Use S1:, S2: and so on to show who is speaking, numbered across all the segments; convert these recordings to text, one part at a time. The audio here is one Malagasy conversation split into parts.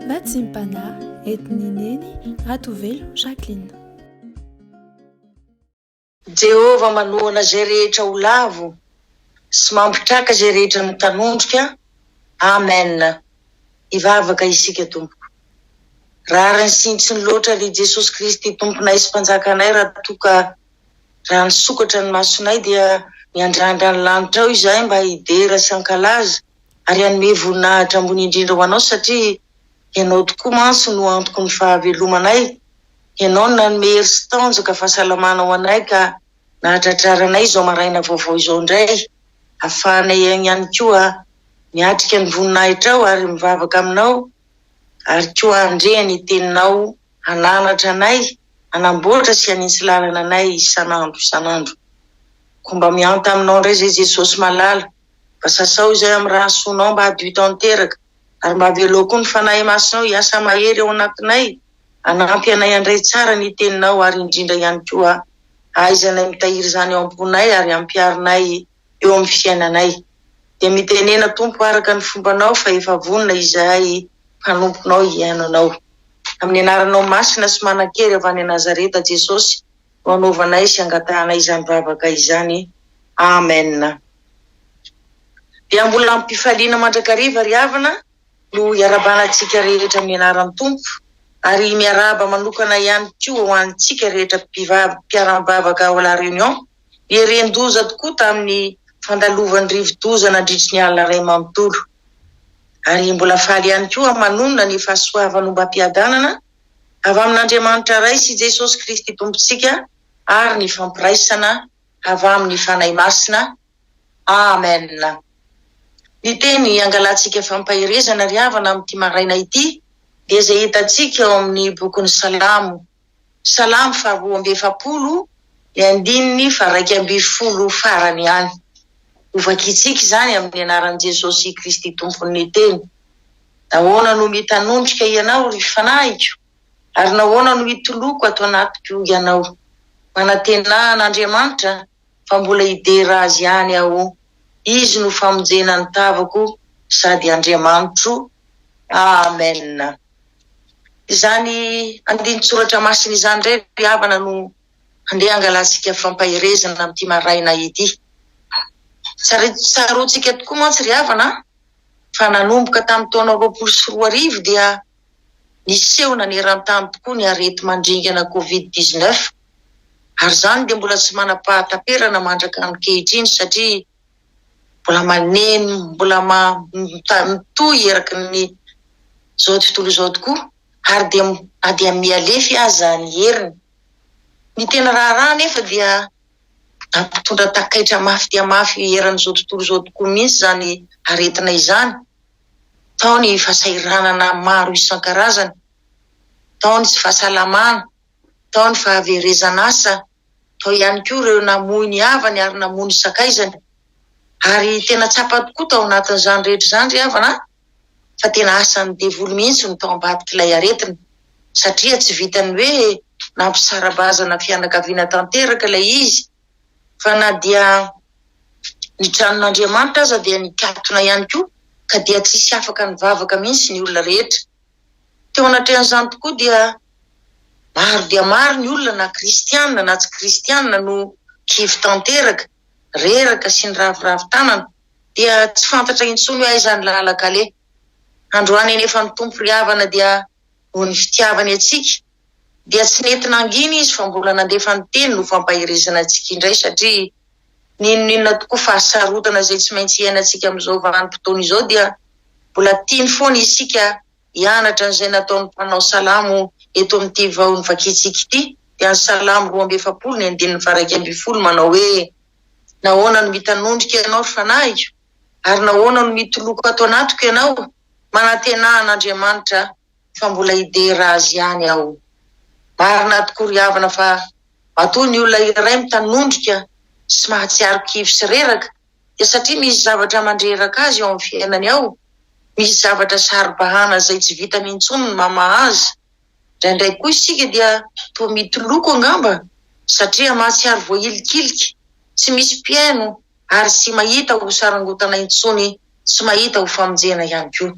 S1: Vatsim-panahy entin'i Neny Ratovelo Jacqueline.
S2: Jehovah manohana izay rehetra ho lavo sy mampitraka izay rehetra mitanondrika. Amen. Hivavaka isika Tompoko. Rariny sy hitsiny loatra ry Jesosy Kristy Tomponay sy Mpanjakanay raha toa ka raha nisokatra ny masonay dia miandrandra ny lanitra ao izahay mba hidera sy hankalaza ary hanome voninahitra ambony indrindra ho Anao satria Ianao tokoa mantsy no antoky ny fahavelomanay, Ianao no nanome hery sy tanjaka fahasalamana ho anay ka nahatratraranay izao maraina vaovao izao indray, ahafahanay ihany koa miatrika ny voninahitrao ary mivavaka Aminao ary koa handre ny Teninao hananatra anay, hanamboatra sy hanintsy lalana anay isan'andro isan'andro. Koa mba mihanta Aminao indray izay Jesosy malala, mba sasao izay amin'ny rà soanao mba hadio tanteraka ary mba avelao koa ny Fanahy Masinao hiasa mahery ao anatinay, hanampy anay handray tsara ny Teninao ary indrindra ihany koa hahaizanay mitahiry izany ao am-ponay ary hampiharinay eo amin'ny fiainanay. Dia mitenena Tompo araka ny fombanao fa efa vonona izahay mpanomponao hihaino Anao. Amin'ny anaranao masina sy manan-kery avy any Nazareta Jesosy no anaovanay sy angatahanay izany vavaka izany. Amen. Dia mbola amim-pifaliana mandrakariva ry havana no iarahabana antsika rehetra amin'ny anaran'ny Tompo ary miarahaba manokana ihany koa ho antsika rehetra mpiara-mivavaka ao La Réunion nieren-doza tokoa tamin'ny fandalovan'ny rivo-doza nandritry ny alina iray manontolo. Ary mbola faly ihany koa manonona ny fahasoavana ombam-piadanana avy amin'Andriamanitra Ray sy Jesosy Kristy Tompontsika ary ny fampiraisana avy amin'ny Fanahy Masina. Amen. Ny teny angalantsika fampaherezana ry havana amin'ity maraina ity dia izay hitantsika ao amin'ny bokin'ny Salamo, Salamo faharoa amby 40, ny andininy faha-11 farany ihany. Hovakintsika izany amin'ny anaran'i Jesosy Kristy Tompon'ny Teny. Nahoana no mitanondrika ianao, ry fanahiko? Ary nahoana no hitoloko ato anatiko ianao? Manantenà an'Andriamanitra fa mbola hidera Azy ihany aho. Izy no famonjena ny tavako sady Andriamanitro. Amen. Izany andinin-tsoratra masina izany indray ry havana no handeha hangalantsika fampaherezana amin'ity maraina ity. Tsaroantsika tokoa mantsy ry havana fa nanomboka tamin'ny taona 2020 dia niseho naneran-tany tokoa ny areti-mandringana covid 19 ary izany dia mbola tsy manam-pahataperana mandraka ankehitriny satria mbola maneno, mbola mitohy eraky ny izao tontolo izao tokoa ary dia na dia mihalefy aza ny heriny. Ny tena raharaha anefa dia nampitondra takaitra mafy dia mafy eran'izao tontolo izao tokoa mihitsy izany aretina izany. Tao ny fahasahiranana maro isan-karazany, tao ny tsy fahasalamana, tao ny fahaverezan'asa, tao ihany koa ireo namoy ny havany ary namoy ny sakaizany. Ary tena tsapa tokoa tao anatin'izany rehetra izany ry havana fa tena asan'ny devoly mihitsy no tao ambadik'ilay aretina satria tsy vitan'ny hoe nampisara-bazana fianakaviana tanteraka ilay izy fa na dia ny tranon'Andriamanitra aza dia nikatona ihany koa ka dia tsisy afaka nivavaka mihitsy ny olona rehetra. Teo anatrehan'izany tokoa dia maro dia maro ny olona na kristiana na tsy kristiana no kivy tanteraka, reraka sy niraviravy tanana dia tsy fantatra intsony hoe aiza ny lalan-kaleha. Androany anefa ny Tompo ry havana dia noho ny fitiavany antsika dia tsy nety nangina Izy fa mbola nandefa ny teny ho fampaherezana antsika indray satria n'inon'inona tokoa fahasarotana izay tsy maintsy iainantsika amin'izao vanim-potoana izao dia mbola tiany foana isika hianatra an'izay nataon'ny mpanao salamo eto amin'ity vao novakintsika ity dia ny salamo 42 ny andininy faha-11 manao hoe Nahoana no mitanondrika ianao, ry fanahiko? Ary nahoana no mitoloko ato anatiko ianao? Manantenà an'Andriamanitra, fa mbola hidera Azy ihany aho. Marina tokoa ry havana fa matoa ny olona iray mitanondrika sy mahatsiaro kivy sy reraka dia satria misy zavatra mandreraka azy ao amin'ny fiainany ao, misy zavatra saro-bahana izay tsy vitany intsony ny mamaha azy. Indraindray koa isika dia toa mitoloko angamba satria mahatsiaro voahilikilika, tsy misy mpihaino ary tsy mahita ho sarangotana intsony, tsy mahita ho famonjena ihany koa.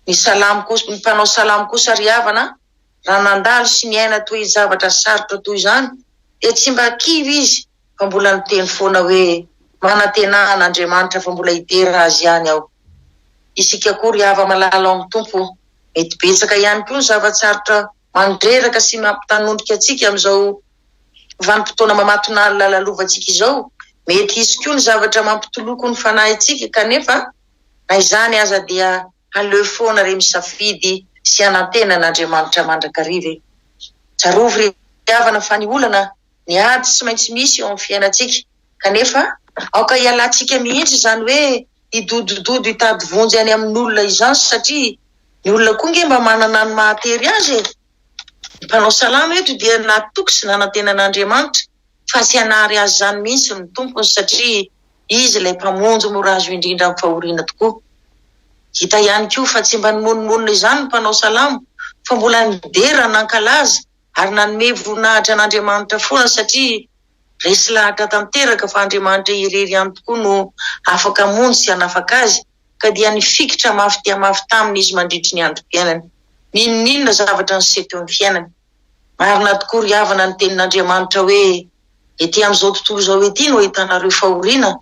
S2: Ny salamo kosa, ny mpanao salamo kosa ry havana, raha nandalo sy niaina toe-javatra sarotra toy izany, dia tsy mba kivy izy fa mbola niteny foana hoe, Manantenà an'Andriamanitra fa mbola hidera Azy ihany aho. Isika koa ry hava-malala ao amin'ny Tompo, mety betsaka ihany koa ny zava-tsarotra mandreraka sy mampitanondrika antsika amin'izao vanim-potoana mamatonalina lalovantsika izao. Mety hisy koa ny zavatra mampitoloko ny fanahintsika kanefa na izany aza dia aleo foana re misafidy sy hanantena an'Andriamanitra mandrakariva e! Tsarovy ry havana fa ny olana, ny ady tsy maintsy misy eo amin'ny fiainantsika kanefa aoka hialantsika mihitsy izany hoe hidodododo hitady vonjy any amin'olona izany satria ny olona koa nge mba manana ny mahatery azy e! Ny mpanao salamo eto dia natoky sy nanantena an'Andriamanitra fa tsy hanary azy izany mihitsy ny Tompony satria Izy ilay Mpamonjy mora azo indrindra amin'ny fahoriana tokoa. Hita ihany koa fa tsy mba nimonomonona izany ny mpanao salamo fa mbola nidera, nankalaza ary nanome voninahitra an'Andriamanitra foana satria resy lahatra tanteraka fa Andriamanitra irery ihany tokoa no afaka hamonjy sy hanafaka azy ka dia nifikitra mafy dia mafy taminy izy mandritry ny androm-piainany, n'inon'inona zavatra niseho teo amin'ny fiainany. Marina tokoa ry havana ny tenin'Andriamanitra hoe, Ety amin'izao tontolo izao ety no ahitanareo fahoriana,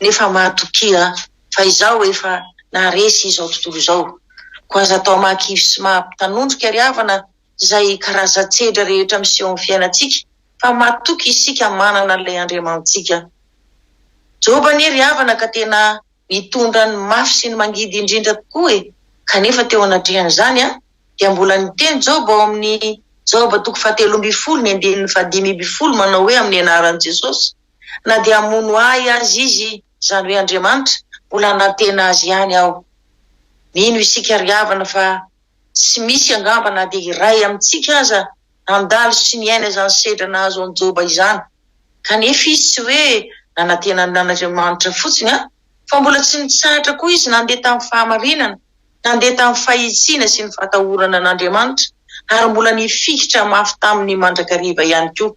S2: nefa matokia fa Izaho efa naharesy izao tontolo izao. Koa aza atao mahakivy sy maha-mpitanondrika ry havana izay karazan-tsedra rehetra miseho amin'ny fiainantsika, fa matoky isika manana an'ilay Andriamanitsika. Joba anie ry havana ka tena nitondra ny mafy sy ny mangidy indrindra tokoa e! Kanefa teo anatrehan'izany dia mbola niteny Joba ao amin'ny Joba toko fahatelo ambinifolo ny andininy fahadimy ambinifolo manao hoe amin'ny anaran'i Jesosy, na dia hamono ahy aza izy, izany hoe Andriamanitra, mbola hanantena azy ihany aho. Mino isika ry havana fa tsy misy angamba na dia iray amintsika aza nandalo sy niaina izany sedra nahazo an'i Joba izany. Kanefa izy tsy hoe nanantena an'Andriamanitra fotsiny an, fa mbola tsy nitsahatra koa izy nandeha tamin'ny fahamarinana, nandeha tamin'ny fahitsiana sy ny fahatahorana an'Andriamanitra, ary mbola nifikitra mafy taminy mandrakariva ihany koa.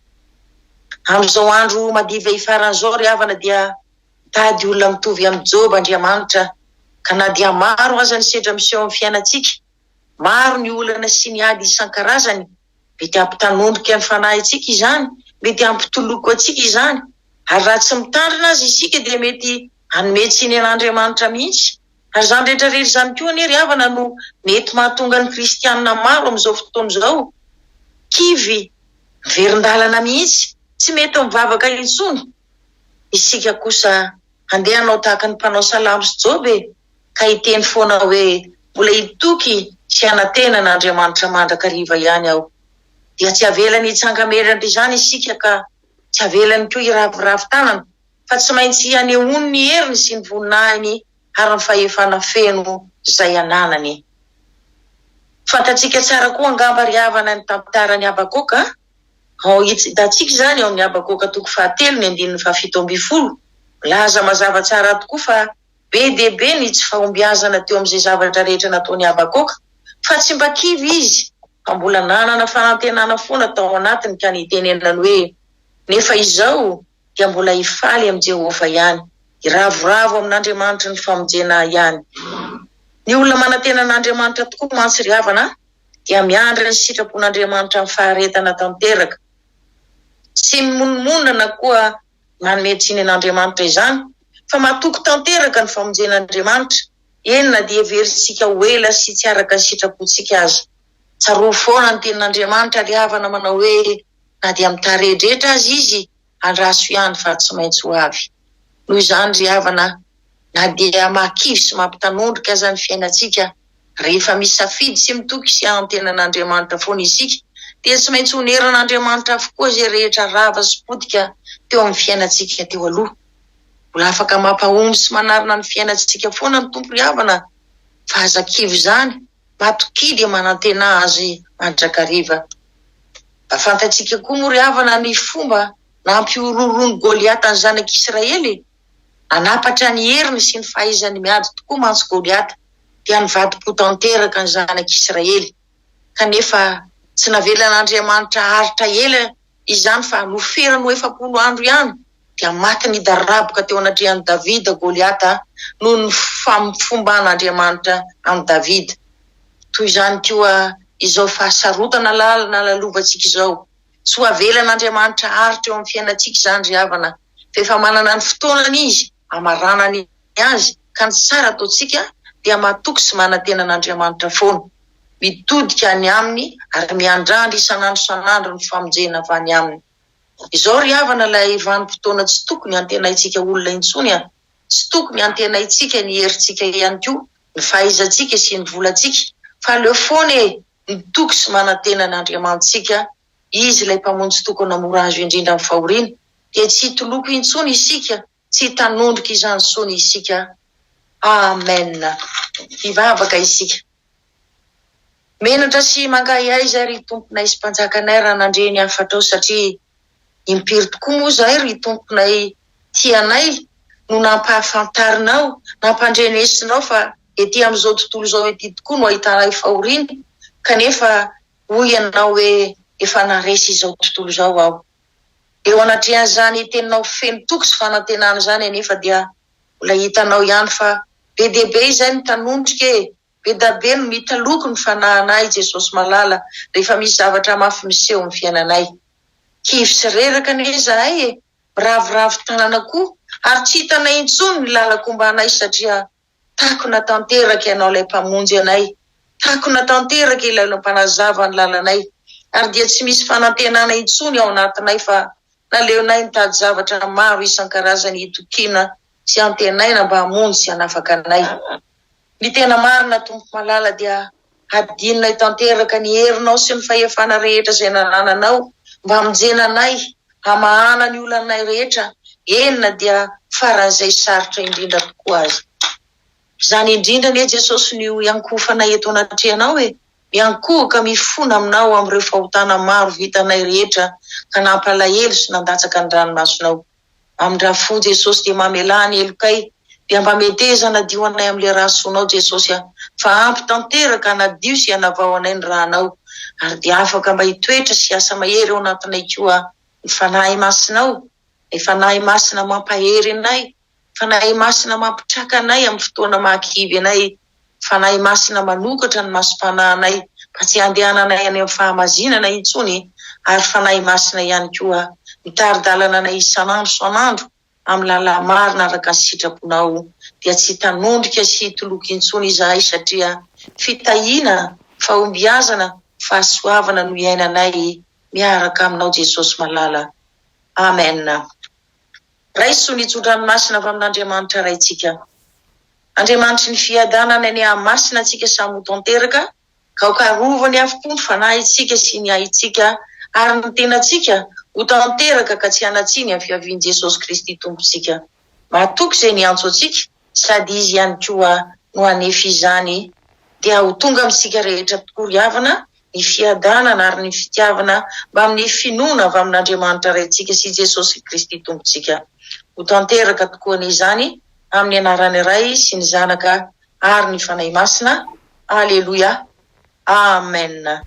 S2: Amin'izao andro madiva hifarana izao ry havana dia mitady olona mitovy amin'i Joba Andriamanitra, ka na dia maro aza ny sedra miseho amin'ny fiainantsika, maro ny olana sy ny ady isan-karazany, Mety hampitanondrika ny fanahintsika izany, mety hampitoloko antsika izany, ary raha tsy mitandrina aza isika dia mety hanome tsiny an'Andriamanitra mihitsy. Ary izany rehetra rehetra izany koa anie ry havana no mety mahatonga ny kristiana maro amin'izao fotoana izao kivy, miverin-dalana mihitsy, tsy mety mivavaka intsony. Isika kosa handeha hanao tahaka ny mpanao salamo sy Joba e! ka hiteny foana hoe mbola hitoky sy hanantena an'Andriamanitra mandrakariva ihany aho. Dia tsy avelany hitsangamerana izany isika ka tsy avelany koa hiraviravy tanana fa tsy maintsy hanehoany ny heriny sy ny voninahiny ary ny fahefana feno izay ananany. Fantatsika tsara koa angamba ry havana ny tantaran'i Habakoka Ao hitantsika izany ao amin'ny Habakoka toko fahatelo ny andininy fahafito ambinifolo, milaza mazava tsara tokoa fa Be dia be ny tsy fahombiazana teo amin'izay zavatra rehetra nataon'i Habakoka, fa tsy mba kivy izy, fa mbola nanana fanantenana foana tao anatiny ka nitenenany hoe, Nefa izao dia mbola hifaly amin'i Jehovah ihany, hiravoravo amin'Andriamanitry ny famonjena ahy ihany. Ny olona manantena an'Andriamanitra tokoa mantsy ry havana dia miandry ny sitrapon'Andriamanitra amin'ny faharetana tanteraka. Tsy mimonomonona na koa Manome tsiny an'Andriamanitra izany, fa matoky tanteraka ny famonjen'Andriamanitra, eny na dia heverintsika ho ela sy tsy araka ny sitrapontsika aza. Tsarovy foana ny tenin'Andriamanitra ry havana manao hoe, na dia mitaredretra aza izy, andraso ihany fa tsy maintsy ho avy. Noho izany ry havana, na dia mahakivy sy mampitanondrika aza ny fiainantsika, Rehefa misafidy sy mitoky sy hanantena an'Andriamanitra foana isika, dia tsy maintsy honeran'Andriamanitra avokoa izay rehetra rava sy potika teo amin'ny fiainantsika teo aloha. Mbola afaka mampahomby sy manarina ny fiainantsika foana ny Tompo ry havana, fa aza kivy izany, matokia dia manantenà Azy mandrakariva. Mba fantatsika koa moa ry havana ny fomba nampihorohoroan'i Goliata ny zanak'Israely e! Nanapatra ny heriny sy ny fahaizany miady tokoa mantsy Goliata, dia nivadi-po tanteraka ny zanak'Israely. Kanefa tsy navelan'Andriamanitra haharitra ela izany fa noferany ho 40 andro ihany, dia maty nidaraboka teo anatrehan'i Davida Goliata noho ny fomban'Andriamanitra an'i Davida. Toy izany koa izao fahasarotana lalina lalovantsika izao. Tsy ho avelan'Andriamanitra haharitra eo amin'ny fiainantsika izany ry havana, fa efa manana ny fotoanany Izy hamaranany azy, ka ny tsara ataontsika dia matoky sy manantena an'Andriamanitra foana, mitodika any Aminy ary miandrandra isan'andro isan'andro ny famonjena avy any Aminy. Izao ry havana ilay vanim-potoana tsy tokony hantenaintsika olona intsony an! Tsy tokony hantenaintsika ny herintsika ihany koa, ny fahaizantsika sy ny volantsika, fa aleo foana e! Mitoky sy manantena an'Andriamanitsika, Izy ilay Mpamonjy tokana mora azo indrindra amin'ny fahoriana, dia tsy hitoloko intsony isika, tsy hitanondrika izany intsony isika. Amen! Hivavaka isika. Menatra sy mangahiahy izahay ry Tomponay sy Mpanjakanay raha nandre ny hafatrao satria impiry tokoa moa izahay ry Tomponay tia anay no nampahafantarinao, nampandrenesinao fa ety amin'izao tontolo izao ety tokoa no ahitanay fahoriana kanefa hoy Ianao hoe efa naharesy izao tontolo izao aho. Eo anatrehan'izany teninao feno toky sy fanantenana izany anefa dia mbola hitanao ihany fa be dia be izay mitanondrika e! Be da be no mitaloko ny fanahinay Jesosy malala rehefa misy zavatra mafy miseho amin'ny fiainanay. Kivy sy reraka anie izahay e, miraviravy tanana koa ary tsy hitanay intsony ny lalan-kombanay satria takona tanteraka Ianao ilay Mpamonjy anay, takona tanteraka ilay Mpanazava ny lalanay ary dia tsy misy fanantenana intsony ao anatinay fa naleonay nitady zavatra maro isan-karazany hitokiana sy antenaina mba hamonjy sy hanafaka anay. Ny tena marina Tompo malala dia hadinonay tanteraka ny herinao sy ny fahefana rehetra izay nanananao mba hamonjena anay, hamahana ny olanay rehetra, eny na dia faran'izay sarotra indrindra tokoa aza. Izany indrindra anie Jesosy no iankohofanay eto anatrehanao e, miankohoka mifona aminao amin'ireo fahotana maro vitanay rehetra ka nampalahelo sy nandatsaka ny ranomasonao. Mamindrà fo Jesosy dia mamelà ny helokay dia mba meteza hanadio anay amle rà soanao Jesosy a fa ampy tanteraka hanadio sy hanavao anay ny rànao ary dia afaka mba hitoetra sy hiasa mahery ao anatinay koa ny Fanahy Masinao ilay Fanahy Masina mampahery anay Fanahy Masina mampitraka anay amin'ny fotoana mahakivy anay Fanahy Masina manokatra ny masom-panahinay mba tsy handehananay any amin'ny fahamazinana intsony ary Fanahy Masina ihany koa mitari-dalana anay isan'andro isan'andro amin'ny lala-marina araka ny sitraponao dia tsy hitanondrika sy hitoloko intsony izahay satria fitahiana, fahombiazana, fahasoavana no iainanay miaraka aminao Jesosy malala. Amen. Raiso ny tso-dranomasina avy amin'Andriamanitra Raintsika. Andriamanitry ny fiadanana anie hahamasina antsika samy ho tanteraka, ka aoka harovany avokoa ny fanahintsika sy ny ahintsika ary ny tenantsika ho tanteraka ka tsy hanan-tsiny amin'ny fiavian'i Jesosy Kristy Tompontsika. Mahatoky izay niantso antsika sady Izy ihany koa no hanefy izany, dia ho tonga amintsika rehetra tokoa ry havana ny fiadanana ary ny fitiavana mbamin'ny finoana avy amin'Andriamanitra Raintsika sy Jesosy Kristy Tompontsika. Ho tanteraka tokoa anie izany amin'ny anaran'ny Ray sy ny Zanaka ary ny Fanahy Masina. Aleloia. Amen.